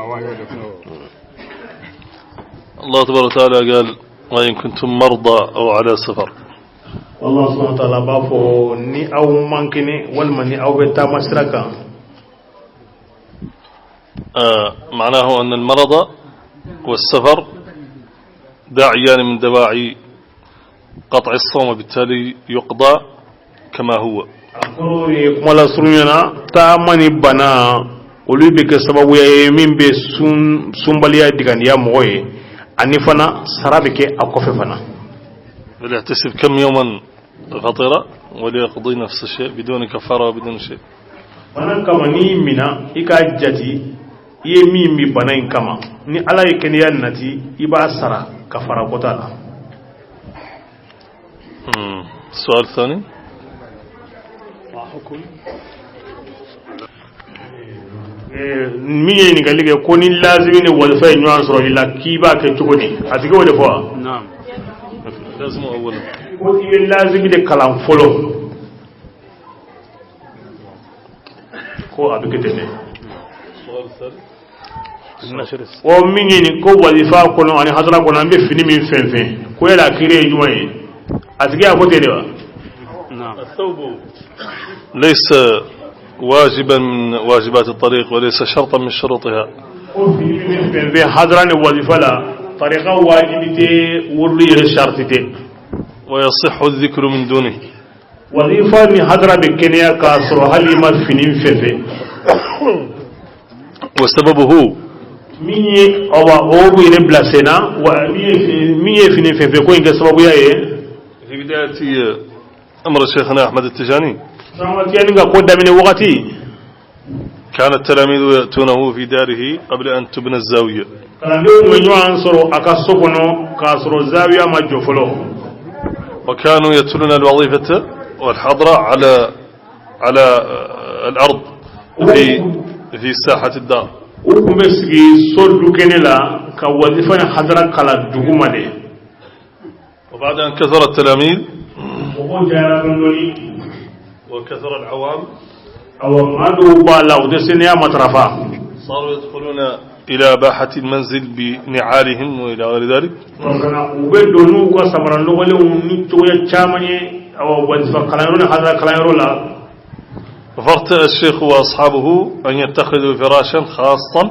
الله تبارك وتعالى قال: وإن كنتم مرضى أو على سفر. Allah subhanahu wa ta'ala b'a fɔ ni aw man kɛnɛ walima ni aw bɛ taama sira kan. معناه أن المرض والسفر داعيان من دواعي قطع الصوم، وبالتالي يقضى كما هو. A kɔrɔ ye kuma la surunya na, taama ni bana, olu bɛ kɛ sababuya ye min bɛ sun sunbaliya digandiya mɔgɔ ye, ani fana sara bɛ kɛ a kɔfɛ fana. فليحتسب كم يوما فطر وليقضي نفس الشيء بدون كفارة وبدون شيء. Bana kama, n'i mina, i k'a jati i ye min bi bana in kama, ni ala ye kɛnɛya nati, i b'a sara ka fara kɔta la. السؤال الثاني. Min ye ɲininkali kɛ ko ni lazimi ni walifa ye ɲɔgɔn sɔrɔ i la, k'i b'a kɛ cogo di, a tigi o de fɔ wa? نعم، لازم أولا. Ko i bɛ lazimi de kalan fɔlɔ, ko a bɛ kɛ ten dɛ. السؤال الثالث. O min ye nin ko walifa kɔnɔ ani hadara kɔnɔ, an bɛ fini min fɛn fɛn, ko yala a kiiri ye jumɛn ye, a tigi y'a fɔ ten de wa? الثوب ليس واجبا من واجبات الطريق وليس شرطا من شروطها. Ko fini min fɛn fɛn hadara ni walifa la, tarika wajibi tɛ, wurudi yɛrɛ sariti tɛ. ويصح الذكر من دونه. Walifa ni hadara bɛ kɛnɛya k'a sɔrɔ hali i ma fini fɛn fɛn. وسببه Min ye awa o b'u yɛrɛ bila sen na wa, min ye fini fɛn fɛn ko in kɛ sababuya ye. في بداية أمر شيخنا أحمد التجاني Sɛki Tijani ka ko daminɛ wagati, كان التلاميذ يأتونه في داره قبل أن تبنى الزاوية. Kalandenw tun bɛ ɲɔgɔn sɔrɔ a ka so kɔnɔ k'a sɔrɔ zawiya ma jɔ fɔlɔ. وكانوا يتلون الوظيفة والحضرة على الأرض في ساحة الدار. U tun bɛ sigi so dukɛnɛ la ka wazifa ni hadara kalan duguma de. وبعد أن كثر التلاميذ Mɔgɔw cayara dɔɔni dɔɔni, وكثر العوام، awa, maa dɔw b'a la, u tɛ seniya matarafa. صاروا يدخلون إلى باحة المنزل بنعالهم وإلى غير ذلك. Kana u bɛ don n'u ka samara nɔgɔlenw ni cogoya caman ye, awa, wazifa kalanyɔrɔ ni hadara kalanyɔrɔ la. فارتأى الشيخ وأصحابه أن يتخذوا فراشا خاصا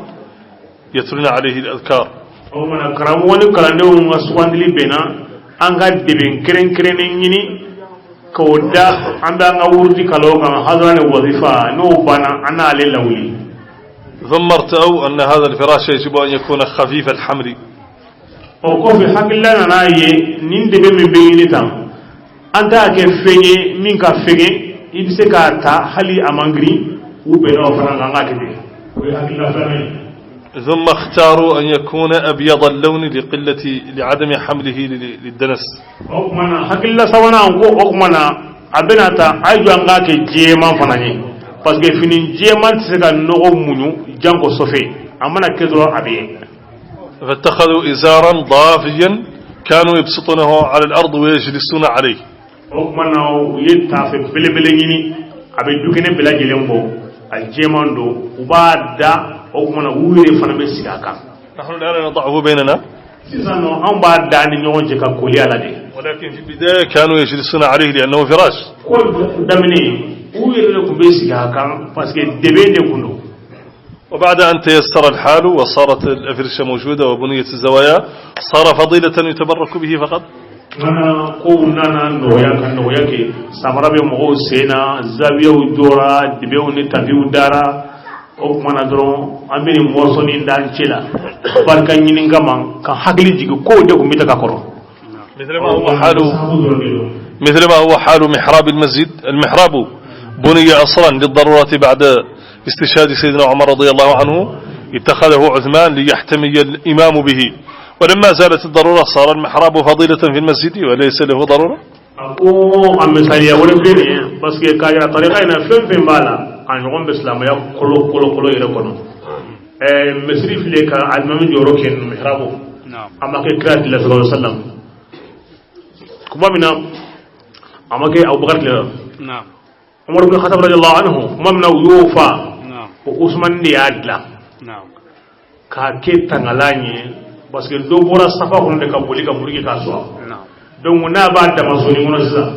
يتلون عليه الأذكار. O mana karamɔgɔ ni kalandenw ka sugandili bɛnna an ka dɛmɛ kɛrɛnkɛrɛnnen ɲini k'o da an bɛ an ka wurudi kalan o kan, hadara ni wazifa, n'o banna, an n'ale lawuli. ثم ارتأوا أن هذا الفراش يجب أن يكون خفيف الحمل. O kɔfɛ, hakilila nana ye nin dɛmɛ min bɛ ɲini tan, an t'a kɛ fɛn ye min ka fɛgɛn, i bɛ se k'a ta hali a man girin. U bɛnna o fana kan, an k'a kɛ ten, o ye hakilila filanan ye. ثم اختاروا أن يكون أبيض اللون لعدم حمله للدنس. O tuma na, hakilila sabanan ko, o tuma na a bɛna ta, a ye jɔ an k'a kɛ jɛman fana ye, parce que fini jɛman tɛ se ka nɔgɔ muɲu janko sɔfɛ, a mana kɛ dɔrɔn a bɛ ye. فاتخذوا إزارا ضافيا كانوا يبسطونه على الأرض ويجلسون عليه. O tuma na, u ye taafe belebele ɲini, a bɛ dukɛnɛ bɛɛ lajɛlen bɔ, a jɛman don, u b'a da, o tuma na u yɛrɛ fana bɛ sigi a kan. نحن الآن نضعه بيننا. Sisan nɔ, anw b'a da ni ɲɔgɔn cɛ ka koli a la de. ولكن في البداية كانوا يجلسون عليه لأنه فراش. Ko daminɛ, u yɛrɛ de tun bɛ sigi a kan parce que dɛbɛn de tun don. وبعد أن تيسر الحال وصارت الأفرشة موجودة وبنيت الزوايا، صار فضيلة يتبرك به فقط. Nana kow nana nɔgɔya ka nɔgɔya kɛ, samara bɛ mɔgɔw sen na, zawiyaw jɔra, dɛbɛnw ni tapiw dara, o tuma na dɔrɔn an bɛ nin mɔsɔnni d'an cɛ la barika ɲini kama, ka hakili jigin kow de tun bɛ ta ka kɔrɔ. مثل ما هو حال محراب المسجد. المحراب بني أصلا للضرورة، بعد استشهاد سيدنا عمر رضي الله عنه اتخذه عثمان ليحتمي الإمام به، ولما زالت الضرورة صار المحراب فضيلة في المسجد وليس له ضرورة. A ko a misaliya wɛrɛ filɛ nin ye, parce que k'a yira tarika in na, fɛn fɛn b'a la, a ɲɔgɔn bɛ silamɛya kolo kolo kolo yɛrɛ kɔnɔ. Misiri filɛ ka alimami jɔyɔrɔ kɛ mihrabu, a ma kɛ kira tile sallallahu alaihi wasallam kuma min na, a ma kɛ Abubakar tile la. Umar ibn Khattab radiyallahu anhu kuma min na, u y'o fa ko Usman de y'a dilan k'a kɛ tangalan ye, parce que dɔ bɔra safa kɔnɔ de ka boli ka muru kɛ k'a sɔrɔ. Donc n'a b'a dama soni kɔnɔ sisan,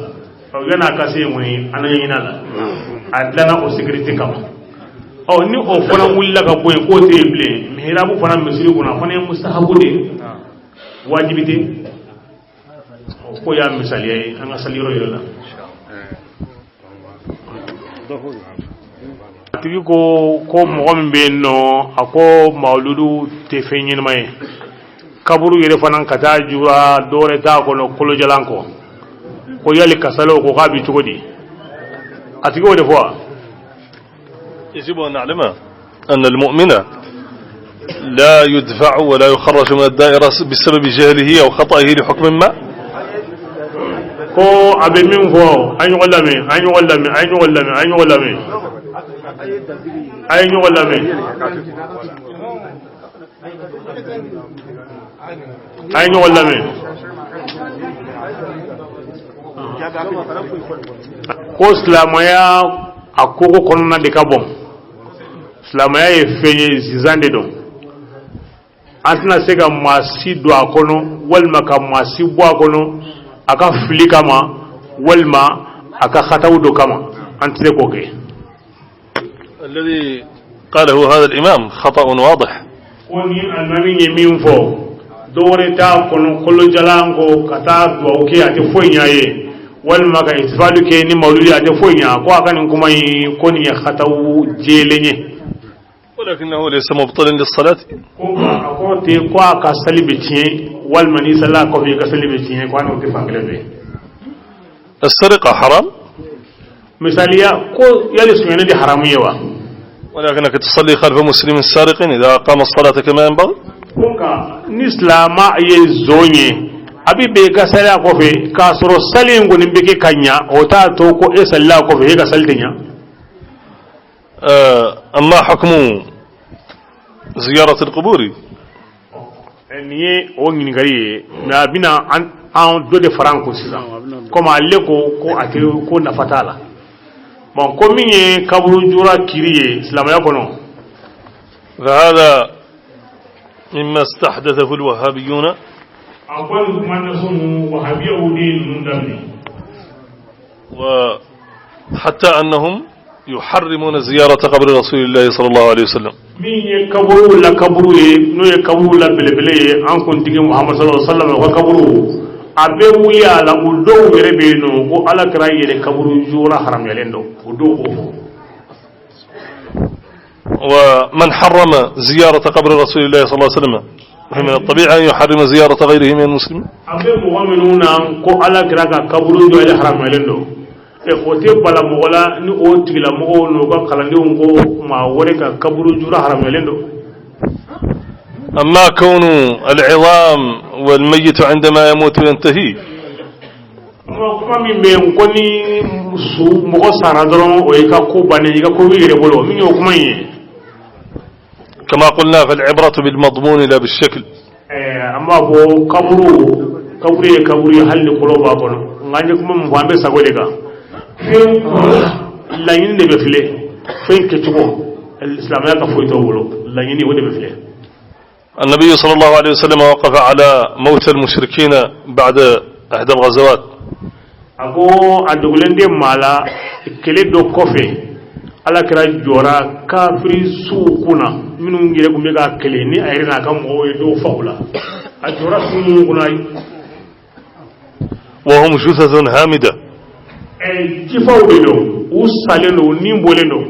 ɔ, yan'a ka se yen kɔni, an na ɲɛɲini a la, a dilanna o sécurité kama. Ɔ, ni o fana wulila ka bɔ yen k'o tɛ yen bilen, mihrabu fana misiri kɔnɔ, a fana ye mustahabu de ye, wajibi tɛ. O ko y'a misaliya ye an ka sali yɔrɔ yɛrɛ la. A tigi ko ko mɔgɔ min bɛ yen nɔ, a ko mawuludu tɛ fɛn ɲɛnama ye, kaburu yɛrɛ fana ka taa jura dɔwɛrɛ t'a kɔnɔ kolojalan kɔ, ko yali kasalaw ko k'a bɛ cogo di? A tigi o de fɔ wa? يجب أن نعلم أن المؤمن لا يدفع ولا يخرج من الدائرة بسبب جهله أو خطئه لحكم ما. Ko a bɛ min fɔ, an ɲɔgɔn lamɛn, an ɲɔgɔn lamɛn, an ɲɔgɔn lamɛn, an ɲɔgɔn lamɛn, a ye ɲɔgɔn lamɛn, a ye ɲɔgɔn lamɛn. Ko silamɛya a kogo kɔnɔna de ka bon, silamɛya ye fɛn ye, sinzan de don, an tɛna se ka maa si don a kɔnɔ walima ka maa si bɔ a kɔnɔ a ka fili kama walima a ka hataw dɔ kama, an tɛ se k'o kɛ. الذي قاله هذا الإمام خطأ واضح. Ko ni alimami ye min fɔ, dɔwɛrɛ t'a kɔnɔ kolojalan ko ka taa duwawu kɛ, a tɛ foyi ɲɛ ye, walima ka itifali kɛ ni mawuludi, a tɛ foyi ɲɛ, ko a ka nin kuma in, ko nin ye hataw jɛlen ye. ولكنه ليس مبطلا للصلاة. Ko a kɔrɔ tɛ ko a ka sali bɛ tiɲɛ, walima n'i salila a kɔfɛ i ka sali bɛ tiɲɛ, ko a n'o tɛ fan kelen fɛ. السرقة حرام؟ Misaliya ko yali sonyani de haramu ye wa? ولكنك تصلي خلف مسلم سارق إذا أقام الصلاة كما ينبغي. Ko nka ni silama ye zon ye, a bɛ bɛn i ka sali a kɔfɛ k'a sɔrɔ sali in kɔni bɛ kɛ ka ɲa, o t'a to ko e salila a kɔfɛ, e ka sali tɛ ɲa. أما حكم زيارة القبور؟ Nin ye o ɲininkali ye, mais a bɛna an dɔ de fara an kun sisan, komi ale ko ko a tɛ ko nafa t'a la. Bon, ko min ye kaburu jura kiri ye silamɛya kɔnɔ. فهذا مما استحدثه الوهابيون. A ko nin kuma naso ninnu, wahabiyaw de ye ninnu daminɛ. وحتى أنهم يحرمون زيارة قبر رسول الله صلى الله عليه وسلم. Min ye kaburu la kaburu ye, n'o ye kaburu la belebele ye, an kuntigi Muhamadu sallallahu alaihi wa sallam, o ka kaburu, a bɛ wuli a la. O dɔw yɛrɛ bɛ yen nɔ ko Ala kɛra yɛrɛ kaburu jura haramuyalen don, o dɔw b'o fɔ. ومن حرم زيارة قبر رسول الله صلى الله عليه وسلم فمن الطبيعي أن يحرم زيارة غيره من المسلمين. A bɛ mɔgɔ minnu na ko Ala kɛra ka kaburu jɔ ale haramuyalen don, o tɛ bala mɔgɔ la ni o tigilamɔgɔw n'u ka kalandenw ko maa wɛrɛ ka kaburu jura haramuyalen don. أما كون العظام والميت عندما يموت ينتهي، Kuma min bɛ yen ko ni su mɔgɔ sara dɔrɔn, o y'i ka ko bannen, i ka ko b'i yɛrɛ bolo, min y'o kuma in ye. كما قلنا، فالعبرة بالمضمون لا بالشكل. An b'a fɔ kaburu kaburu ye kaburu ye, hali ni kolo b'a kɔnɔ. Nka an ye kuma min fɔ, an bɛ sago de kan. Fɛn laɲini de bɛ filɛ, fɛn kɛcogo, silamɛya ka foyi t'o bolo, laɲini o de bɛ filɛ. النبي صلى الله عليه وسلم وقف على موتى المشركين بعد إحدى الغزوات. A ko a dogolen tɛ maa la, kɛlɛ dɔ kɔfɛ, Ala kɛra jɔra kafiri suw kunna minnu yɛrɛ tun bɛ ka kɛlɛ ni a yɛrɛ n'a ka mɔgɔw ye dɔw fa u la. A jɔra su minnu kunna. وهم جثث هامدة. Jifaw de don, u salen don, u ni bɔlen don.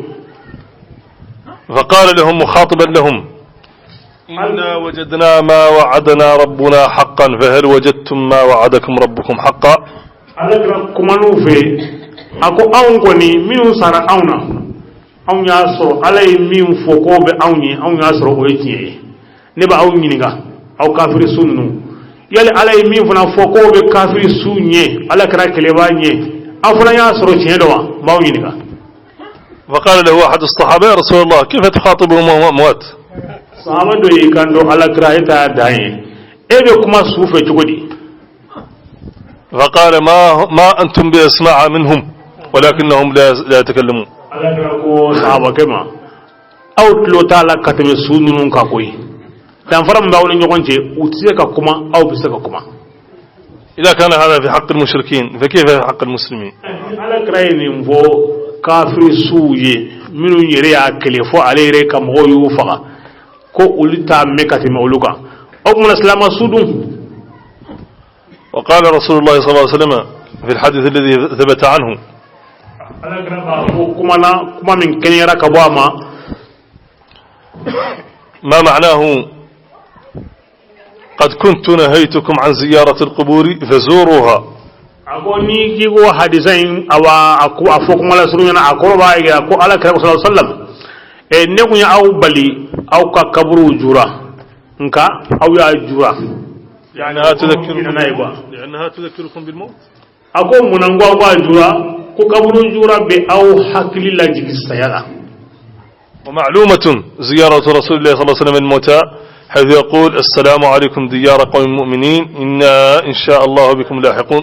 فقال لهم مخاطبا لهم: إنا وجدنا ما وعدنا ربنا حقا، فهل وجدتم ما وعدكم ربكم حقا؟ Ala kɛra kuman'u fɛ, a ko anw kɔni minnu sara anw na, anw y'a sɔrɔ Ala ye min fɔ k'o bɛ anw ye, anw y'a sɔrɔ o ye tiɲɛ ye. Ne bɛ aw ɲininka, aw kafiri su ninnu, yali Ala ye min fana fɔ k'o bɛ kafiri su ɲɛ, Ala kɛra kɛlɛbaa ɲɛ, aw fana y'a sɔrɔ tiɲɛ dɔ wa? N b'aw ɲininka. فقال له أحد الصحابة: يا رسول الله، كيف تخاطبهم وهم أموات؟ Sahaba dɔ y'i kan to Ala kira, e t'a dan ye, e bɛ kuma su fɛ cogo di? فقال: ما أنتم بأسمع منهم، ولكنهم لا يتكلمون. Ala kira ko sahabakɛ ma, aw tulo t'a la ka tɛmɛ su ninnu kan koyi. Danfara min b'aw ni ɲɔgɔn cɛ, u tɛ se ka kuma, aw bɛ se ka kuma. إذا كان هذا في حق المشركين، فكيف في حق المسلمين؟ Ala kira ye nin fɔ kafiri suw ye minnu yɛrɛ y'a kɛlɛ fɔ ale yɛrɛ ka mɔgɔw y'u faga, ko olu t'a mɛn ka tɛmɛ olu kan. O tuma silama su dun? وقال رسول الله صلى الله عليه وسلم في الحديث الذي ثبت عنه: Ala kira b'a fɔ kuma na, kuma min kɛnɛyara ka bɔ a ma. ما معناه: قد كنت نهيتكم عن زيارة القبور فزوروها. A ko ni k'i ko hadisa in, awa a ko a fɔ kuma la surunya na, a kɔrɔ b'a yira ko Ala kira sallallahu alaihi wasallam, ne kun ye aw bali aw ka kaburuw jura, nka aw y'a jura. لأنها تذكركم n'a ye quoi. لأنها تذكركم بالموت. A ko munna n ko aw k'a jura? Ko kaburu jura bɛ aw hakili lajigin saya la. ومعلومة زيارة رسول الله صلى الله عليه وسلم الموتى، حيث يقول: السلام عليكم ديار قوم مؤمنين، إنا إن شاء الله بكم لاحقون،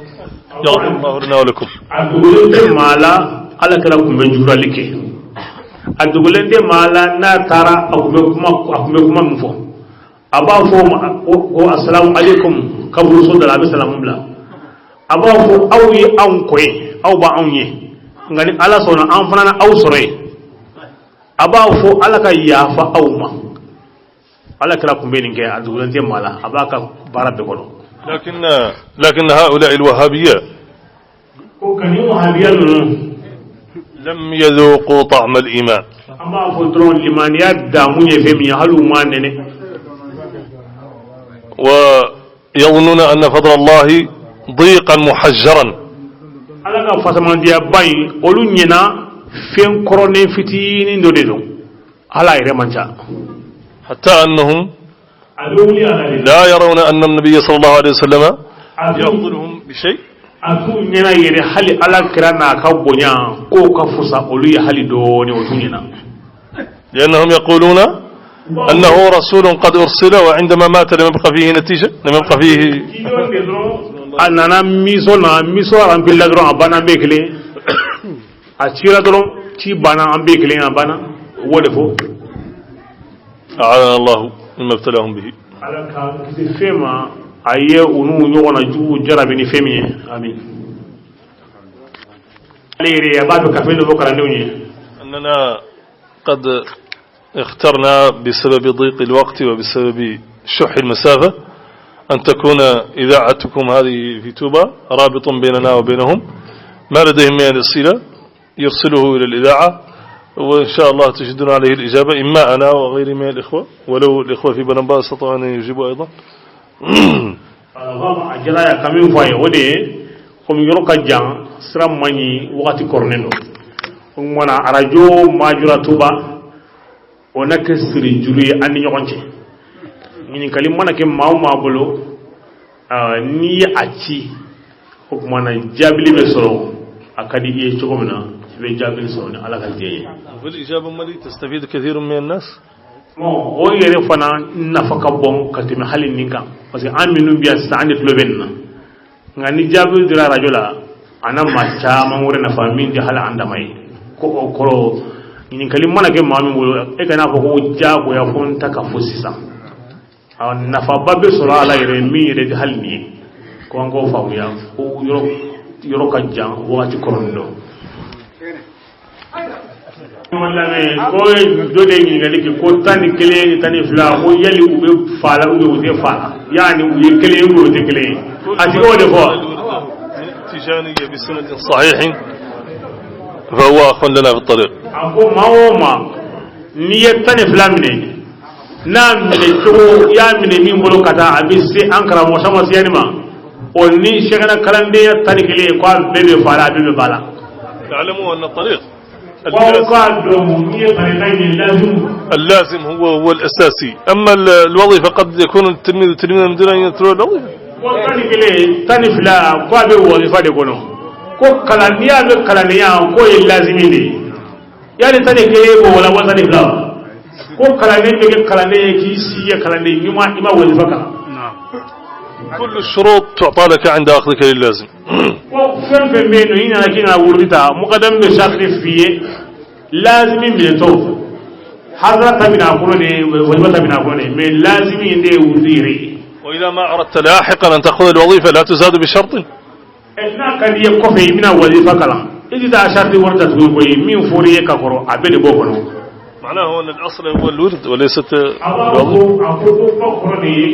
يغفر الله لنا ولكم. A dogolen tɛ maa la, Ala kira kun bɛ jurali kɛ. A dogolen tɛ maa la, n'a taara, a kun bɛ kuma, a kun bɛ kuma min fɔ, a b'a fɔ o ma ko asalamu aleykum. Kaburuso da la, a bɛ salamu bila. A b'a fɔ aw ye anw kɔ ye, aw b'anw ye, nka ni Ala sɔnna, an fana na aw sɔrɔ yen. A b'a fɔ Ala ka yafa aw ma. Ala kira kun bɛ nin kɛ, a dogolen tɛ maa la, a b'a ka baara bɛɛ kɔnɔ. لكن هؤلاء الوهابية Ko ka nin wahabiya ninnu لم يذوقوا طعم الإيمان. An b'a fɔ dɔrɔn, limaniya damu ye fɛn min ye, hali u m'a nɛnɛ. ويظنون أن فضل الله ضيقا محجرا. Ala Ala ka fasamandiyaba in olu ɲɛna fɛn kɔrɔnen fitinin dɔ de don, ala yɛrɛ man ca. حتى أنهم A bɛ wuli a la de. لا يرون أن النبي صلى الله عليه وسلم يفضلهم بشيء. A t'u ɲɛna yɛrɛ hali ala kira n'a ka bonya k'o ka fusa olu ye hali dɔɔni, o t'u ɲɛna. لأنهم يقولون أنه رسول قد أرسل، وعندما مات لم يبقى فيه نتيجة، لم يبقى فيه. A nana mission na, mission rempli la dɔrɔn, a banna, an bɛɛ kelen. A cira dɔrɔn, ci banna, an bɛɛ kelen, a banna, o b'o de fɔ. أعاذنا الله مما ابتلاهم به. Ala ka kisi fɛn ma a ye u n'u ɲɔgɔnna jugu jarabi ni fɛn min ye, amin. Ale yɛrɛ a b'a fɛ ka fɛn dɔ fɔ kalandenw ye. أننا قد اخترنا بسبب ضيق الوقت وبسبب شح المسافة أن تكون إذاعتكم هذه في توبا رابط بيننا وبينهم. ما لديهم من الأسئلة يرسله إلى الإذاعة، وإن شاء الله تجدون عليه الإجابة، إما أنا وغيري من الإخوة، ولو الإخوة في بنبا استطاعوا أن يجيبوا أيضا. A jara ya ka min fɔ a ye, o de ye komi yɔrɔ ka jan, sira man ɲi, wagati kɔrɔnen don, o kumana arajo Majura Tuba o na kɛ siri juru ye an ni ɲɔgɔn cɛ. Ɲininkali mana kɛ maa o maa bolo, n'i ye a ci, o kumana jaabili bɛ sɔrɔ. A ka di i ye cogo min na, i bɛ jaabili sɔrɔ ni Ala ka diɲɛ ye. والإجابة مالي تستفيد كثير من الناس. Bon, o yɛrɛ fana nafa ka bon ka tɛmɛ hali nin kan, parce que an minnu bɛ yan sisan, an de tulo bɛ nin na. Nka ni jaabi dira arajo la, a na maa caman wɛrɛ nafa min tɛ hali an dama ye. Ko o kɔrɔ, ɲininkali mana kɛ maa min bolo, e kana fɔ ko diyagoya ko n ta ka fɔ sisan. A nafaba bɛ sɔrɔ a la yɛrɛ min yɛrɛ tɛ hali nin ye. Ko an k'o faamuya ko yɔrɔ yɔrɔ ka jan, wagati kɔrɔnin don. Lamɛn ko dɔ de ye ɲininkali kɛ ko 11 ni 12, ko yali u bɛ fa la ou bien u tɛ fa la, yaani u ye kelen ye ou bien u tɛ kelen ye? A tigi y'o de fɔ. تجانية بسند صحيح فهو أخ لنا في الطريق. A ko maa o maa n'i ye 12 minɛ, n'a minɛ cogo i y'a minɛ min bolo ka taa, a bɛ se an karamɔgɔ sama siyani ma, o ni sɛgɛnna kalandenya 11 ye, k'a bɛɛ bɛ fa la, a bɛɛ bɛ ba la. تعلموا أن الطريق Ko k'a dɔn n'i ye tarika in lazimu. اللازم هو هو الأساسي، أما الوظيفة قد يكون التلميذ والتلميذة من دون أن يتلو الوظيفة. Ko 11, 12, ko a bɛ wazifa de kɔnɔ, ko kalan n'i y'a mɛn kalandenya k'o ye lazimi de ye, yali 11 b'o la wa 12 wa? Ko kalanden bɛ kɛ kalanden ye k'i si ye kalanden ɲuman, i ma wazifa kalan. كل الشروط تعطى لك عند أخذك للازم. Ko fɛn fɛn bɛ yen nɔ, i nana k'i nana wurudi ta, mukadamu bɛ sariti f'i ye lazimi minɛtɔ, hadara ta bɛna a kɔnɔ de, wazifa ta bɛna a kɔnɔ de, mais lazimi in de ye wurudi yɛrɛ ye. وإذا ما أردت لاحقا أن تأخذ الوظيفة لا تزاد بشرط. Ɛ, n'a ka di i ye kɔfɛ i bɛna wazifa kalan, i tɛ taa sariti wari ta tuguni koyi, min fɔr'i ye ka kɔrɔ, a bɛɛ de b'o kɔnɔ. معناه أن الأصل هو الورد وليست A b'a الوظيفة. fɔ, a ko ko kuma kɔrɔ de ye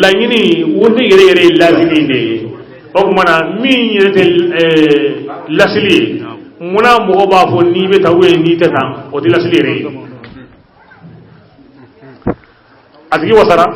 laɲini wurudi yɛrɛ yɛrɛ ye lazimi de ye. O tuma na min yɛrɛ tɛ lasili ye, munna mɔgɔ b'a fɔ n'i bɛ taa ou bien n'i tɛ taa, o tɛ lasili yɛrɛ ye. A tigi wasara.